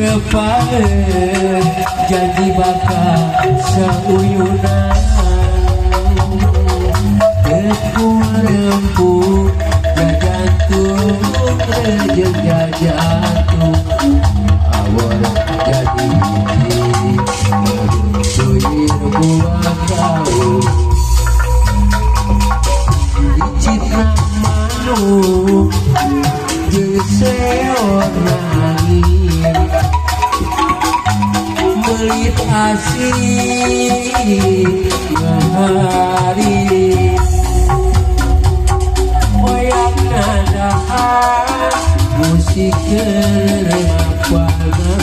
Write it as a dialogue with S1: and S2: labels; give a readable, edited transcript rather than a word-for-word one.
S1: Repaeun janji bakal sauyunan teu rempuk jajantung rejeng jajantung awor jadi hiji tuir buah kau licitna manuk jeung seorna angin melit asih ngahari moyang nadahan musik keur.